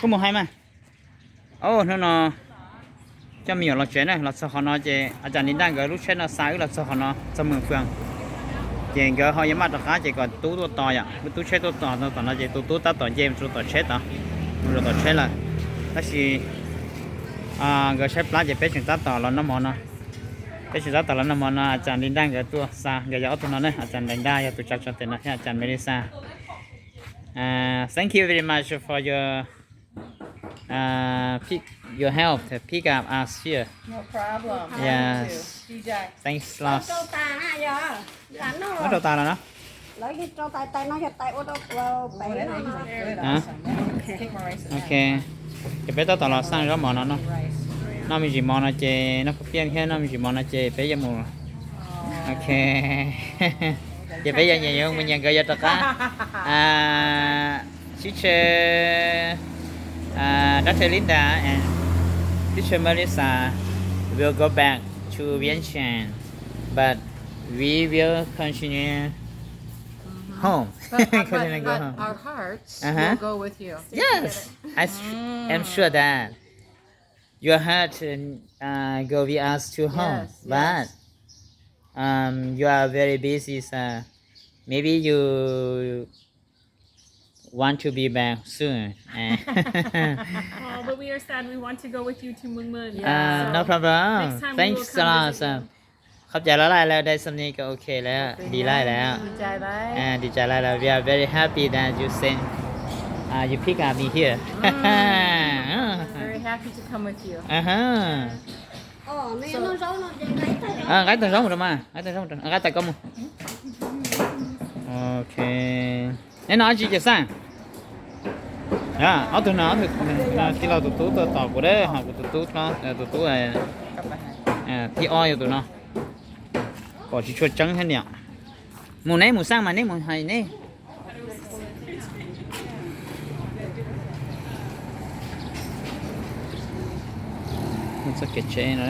Koj mus hais mas. Au, hnub no coj me nyuam los tsev na, los txog qhov no ces a cas Linda nkawd lub tsheb no xa wb los txog qhov no, txog Mws Fwm. Ces nkawd ho yuav maj rov qab ces kom tub tuaj tos yom, wb tub tsheb tuaj tos, tom no ces tus tub tab tom nce mus rau tom tsheb tod, mus rau tom tsheb lawm. Tab sis nkawd tshaib plab ces peb tseem tab tom los noj mov no. Peb tseem tab tom los noj mov no, a cas Linda nkawd tuaj xa, nkawd yog ob tug no ne, a cas Linda yog tus tsa tso tes no thiab a cas Melissa. Thank you very much for your uh, pick your help to pick up us here. No problem. Yes. Thanks a lot. Muab rau tas los no. Hah? Ok. Ces peb tab tom los xaj zaub mov no noj. Noj me ntsis mov no ces noj kub piaj thiab noj me ntsis mov no ces peb yuav mus. Ok. Ces peb yuav nyias yuav mus nyias, nkawd yuav rov qab. Teacher, uh, Doctor Linda and Teacher Melissa will go back to Vientiane, but we will continue home. Continue go home. Our hearts will go with you. Yes, I am sure that your heart uh, go with us to home, but um, you are very busy, so maybe you want to be back soon. Oh, but we are sad. We want to go with you to Mung Mung. Uh, no problem. Thanks a lot. So, khop cai los laj lawm, dai xam ni ko ok lawm, di laj lawm. Di cai laj lawm. We are very happy that you send, uh, you pick up me here. Very happy to come with you. Nqa tag zaub mus rau mas, nqa tag zaub mus rau, nqa tas koj mus. Ok. Neb no dab tsi ces xaj? Ob tug no, tij laug tus tub tuaj tos kuv dab ho kuv tus tub, tus tub thib ob yog tus no. Pom tsis tshua tseeb thiab niam. Mus neb mus xaj mas neb mus hais neb. Txoj kev tsev no.